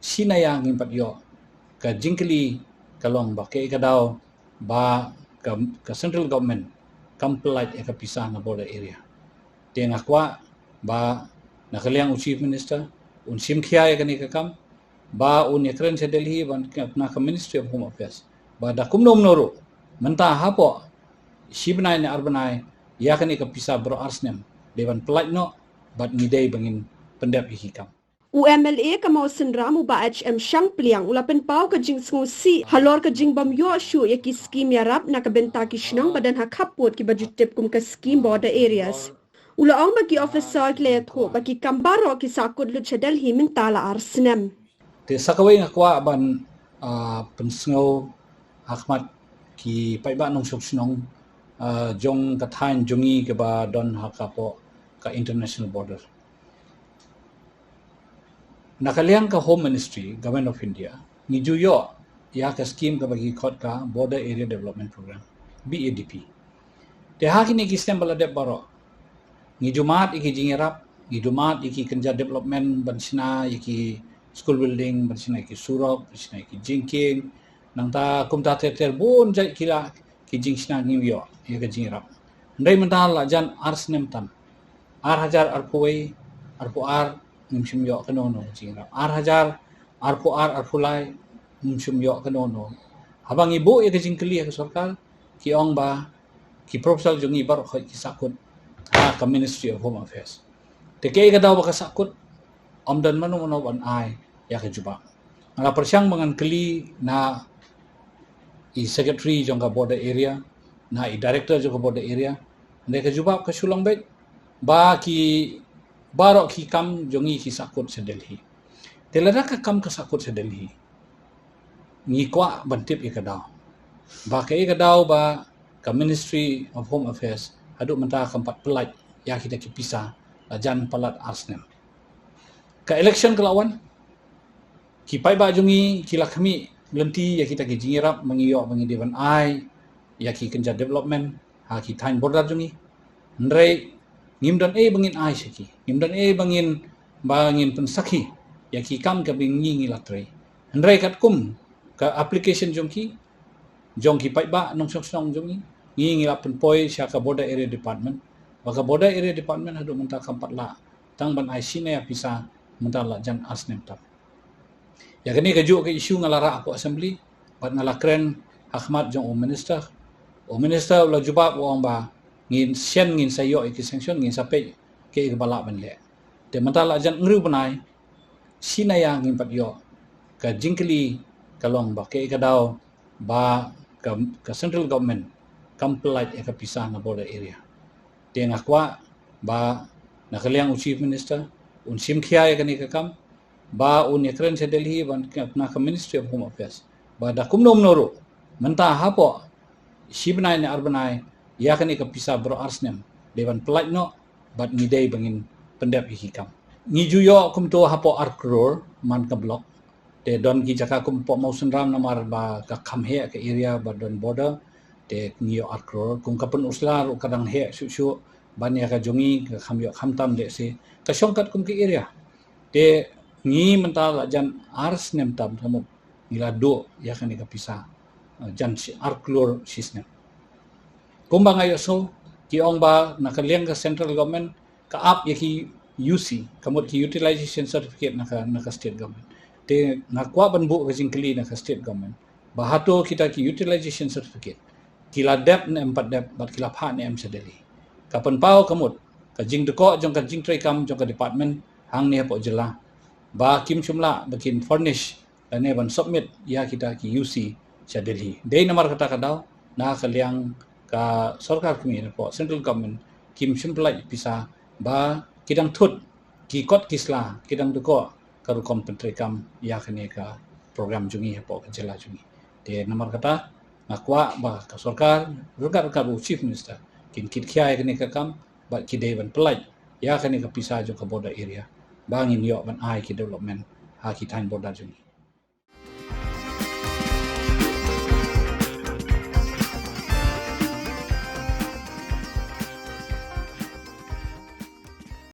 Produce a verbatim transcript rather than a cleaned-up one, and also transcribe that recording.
Shi na ïa ngim pat ïoh. Ka jingkylli ka long ba kaei ka daw ba ka, ka central government kam pynlait ïa ka pisa na border area. Te nga kwah ba na ka liang u Chief Minister un shim khia ïa kane ka kam, ba un ïakren sha Delhi ban na ka Ministry of Home Affairs ba da kumno kumno ruh mynta hapoh shi bnai ne ar bnai ïa kane ka pisa baroh ar snem dei ban pynlait noh, bad ngi dei ba ngin pyndep ïa ki kam. U M L A ka Mawsynram u Bah H M Shangpliang u la pynpaw ka jingsngewsih halor ka jingbym ïoh shuh ïa ki skim ïarap na ka bynta ki shnong ba don ha khappud kiba ju tip kum ka skim border areas. U la ong ba ki officer ki la ïathuh ba ki kam baroh ki sahkut lut sha Delhi mynta la ar snem. Te sa kawei nga kwah ban, ah, pynsngew ha khmat ki paidbah nongshong shnong, ah, jong ka thaiñ jong ngi kaba don ha kapoh ka international border. Na ka liang ka Home Ministry, Government of India, ngi ju ïoh ïa ka skim kaba ki khot ka Border Area Development Program, B A D P. Te ha kine ki snem ba la dep baroh ngi ju mad ïa ki jingïarap, ngi ju mad ïa ki kynja development, ban shna ïa ki school building, ban shna ïa ki surok, ban shna ïa ki jingkieng. Nangta kumta ter ter bun jait ki la ki jingshna ngi ïoh ïa ka jingïarap. Hynrei mynta la jan ar snem tam, ar hajar arphew wei, arphew ar, ngim shym ïoh kano kano ka jingïarap. Ar hajar arphew ar, arphew lai, ngim shym ïoh kano kano. Haba ngi buh ïa ka jingkylli ha ka sorkar, ki ong ba ki proposal jong ngi baroh khoit ki sahkut ha ka Ministry of Home Affairs. Te kaei ka daw ba ka sahkut? Ym don mano mano ban ai ïa ka jubab. Nga la pyrshang ba ngan kylli na i secretary jong ka border area, na i director jong ka border area, hynrei ka jubab ka shu long beit ba ki baroh ki kam jong ngi ki sahkut sha Delhi. Te lada ka kam ka sahkut sha Delhi, ngi kwah ban tip ïa ka daw ba kaei ka daw ba ka Ministry of Home Affairs haduh mynta kam pat pynlait ïa kita ki pisa la jan palat ar snem. Ka election ka la wan, ki paidbah jong ngi ki la khmih lynti ïa kita ki jingïarap ba ngi ïoh ba ngi dei ban ai ïa ki kynja development ha ki thaiñ border jong ngi. Hynrei ngim don ei ba ngin ai sha ki, ngim don ei ba ngin, ba ngin pynsakhi ïa ki kam kaba ngi ngi la trei. Hynrei katkum ka application jong ki, jong ki paidbah nongshong shnong jong ngi, ngi ngi la pynpoi sha ka Border Area Department. Ba ka Border Area Department haduh mynta kam pat lah tang ban ai shi na ïa pisa, mynta la jan ar snem tam. Ïa kane kajuh ka issue nga la rah hapoh Assembly bad nga la kren ha khmat jong u Minister. U Minister u la jubab u ong ba ngin shen, ngin sa ïoh ïa ki sanction, ngin sa peit kaei kaba lah ban leh. Te mynta la jan hynriew bnai, shi na ïa ngim pat ïoh. Ka jingkylli ka long ba kaei ka daw ba ka, ka central government kam pynlait ïa ka pisa na border area. Te nga kwah ba na ka liang u Chief Minister un shim khia ïa kane ka kam, ba un ïakren sha Delhi ban na ka Ministry of Home Affairs ba da kumno kumno ruh mynta hapoh shi bnai ne ar bnai ïa kane ka pisa baroh ar snem dei ban pynlait noh, bad ngi dei ba ngin pyndep ïa ki kam. Ngi ju ïoh kumto hapoh ar klur man ka block. Te don ki jaka kum hapoh Mawsynram namar ba ka kham heh ka area ba don border, te ngi ïoh ar klur. Kum ka Pynursla ruh ka dang heh shuh shuh ban ïa ka jong ngi, ka kham ïoh khamtam lehse ka shong katkum ka area. Te ngi mynta la jan ar snem tam, tam ngi la duh ïa kane ka pisa, eh, jan shi ar klur shi snem. Kumba nga ïohsngew ki ong ba na ka liang ka central government ka ap ïa ki U C, ka mut ki utilization certificate na ka, na ka state government. Te nga kwah ban buh ka jingkylli na ka state government ba hato kita ki utilization certificate ki la dep ne em pat dep bad ki la phah ne em sha Delhi. Ka pynpaw ka mut ka jingdkoh jong ka jingtreikam jong ka department hangne hapoh jylla ba kim shym lah ba kin furnish lane ban submit ïa kita ki U C sha Delhi. Dei namar kata ka daw na ka liang ka sorkar kmie hapoh central government kim shym pynlait pisa ba ki dang thut, ki kot ki sla, ki dang dkoh ka rukom pyntreikam ïa kane ka program jong ngi hapoh ka jylla jong ngi. Te namar kata nga kwah ba ka sorkar ryngkat ryngkat u Chief Minister kin kit khia ïa kane ka kam bad ki dei ban pynlait ïa kane ka pisa jong ka border area ba ngin ïoh ban ai ki development ha ki thaiñ border jong ngi.